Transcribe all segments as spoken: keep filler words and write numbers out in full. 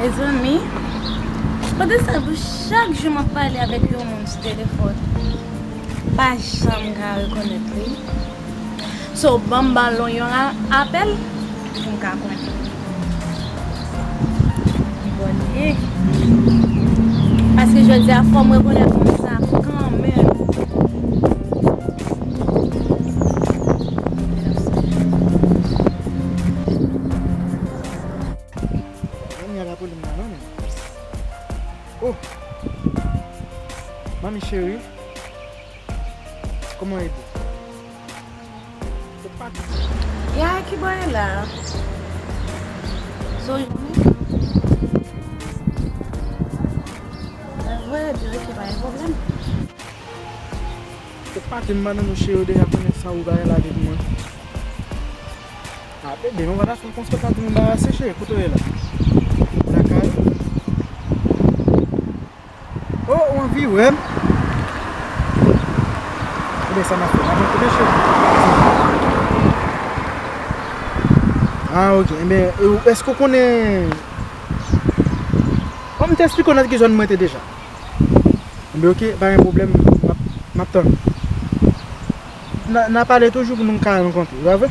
Mezanmi, pandan sa tou, chak jou m ap pale avèk yon moun sou telefòn, m pa janm ka rekonèt li. So, ban m ba l yon a-, apèl pou m ka konnen ki bò l ye. Paske jodi a, fò m rekonèt moun sa kanmenm. Manmi a pa pou li m nan, non, men. Oh! Manmi cheri, kòman w ye? Ya, ki bò e la? So, vre, byen, ok, pa gen pwoblèm. Se pa di m madanm ou cheri, ou deja konnen sa ou bagay la vin mwen. Ah, bebe, nou pa ta fè konsa, pa di m anbarase, cheri, kote w ye la? Lakay? Oh, ou anvi wè m? Ebyen, sa m ap fè, m ap koute, cheri. Ah, ok. Ebyen, e, èske w konnen, bon, m te eksplike w nan ki zòn mwen te deja. Ebyen, ok, pa gen pwoblèm, m ap, m ap tann. N a, n a pale toujou pou nou ka rankontre, pa vre?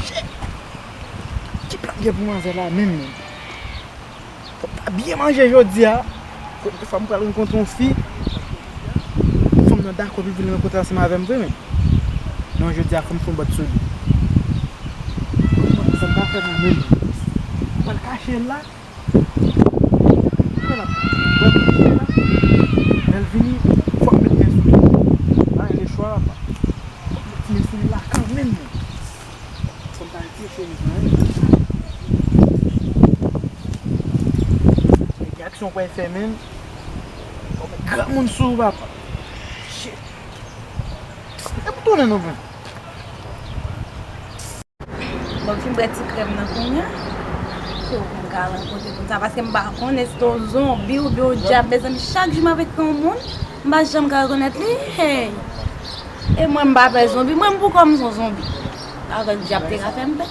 Shit! Ki plat gen pou manzè la menm, menm? Fò m ta byen manje jodi a. Fò, fò m pral rankontre yon fi. Fanm nan dakò pou vin rankontre ansanm avè m vre, menm. Non, jodi a, fò m fè yon bòt sou li. Sa m ta fè la menm? Mwen kache l la. Mwen la, mwen kache l la. Lè l vini, fò m met men sou li. Pa gen lechwa, pa. Fò m met men sou li la kanmenm, menm. Fò m ta retire chemiz mwen, wi. Gade aksyon w pral fè, menm. Fò w met granmoun sou ou, papa. Shit. E pou tounen non, menm. Bon, m fin bwè ti krèm nan kounye a. So, pou m ka rankontre konsa, paske m pa konnen si se yon zonbi oubyen yon dyab, mezanmi, chak jou m avèk yon moun, m pa janm ka rekonèt li. Hey! E mwen, m pa pè zonbi. Mwen, m pou kò m se yon zonbi. Avèk dyab te ka fè m pè.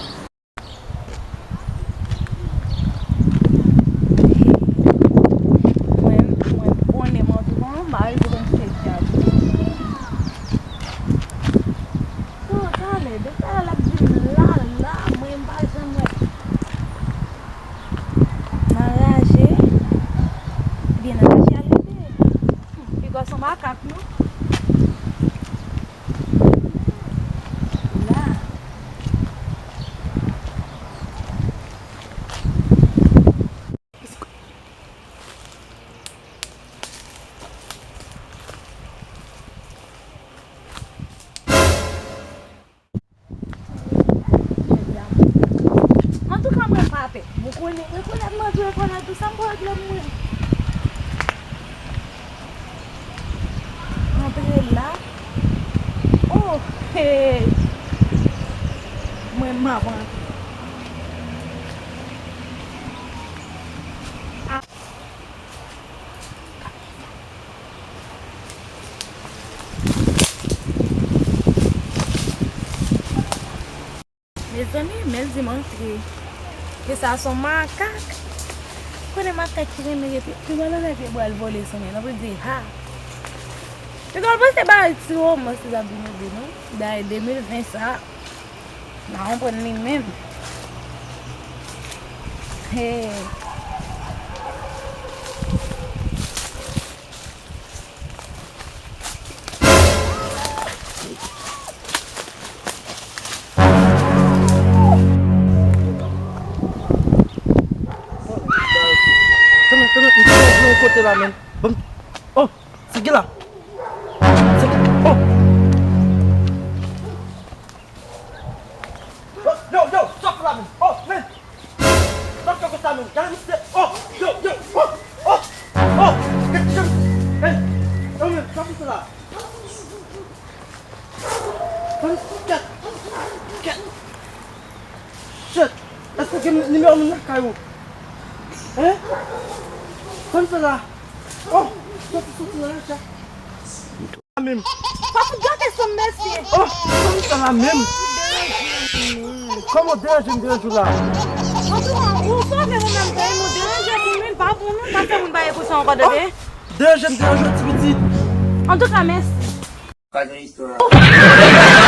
Mwen, mwen konnen, mwen tou konnen, m pa rive konn se dyab. Bon, talè, depi talè l ap vin la, la, mwen, m pa janm wè. M anraje. Ebyen, anraje al rete. Piga w se yon makak, non? La. Antouka, mwen pa pè. Mwen konnen, mwen konnen, mwen konnen tou sa m pwoblèm mwen. Antre la. Oh, hey. Mwen m ap antre. Mezanmi, men l di m antre. Ke sa se yon makak. Konnen makak ki renmen rete pi mal anlè pye bwa l vole sou men. Nan pou l di ha. Piga w panse bagay ti romans li t ap vin ede nou. Dayè de mil ven sa, n a konprann li menm. Hey. Tande, tande, m te nan yon kote la, men. Bon. Oh, se ki la. Se ki, oh. Yo, yo, yo, stop la, men. Oh, men. Stop fè konsa, men. Gade misye. Oh, yo, yo, oh, oh, oh. Gade, gade. Hey, yo, men, stop fè la. Tande, kèt. Kèt. Shit. Èske gen nimewo moun nan kay ou? Hein? Tande fè la. Oh, soti, soti la, kèt. Menm. Fòk ou gate sou m, mesye. Oh, kòman sa la menm? Kòman w deranje m, deranje w la? Antouka, ou sove mwen menm. Pa fè moun pale konsa ankò, tande? Deranje m, deranje w, ti pitit. Antouka, mèsi. Pa gen istwa.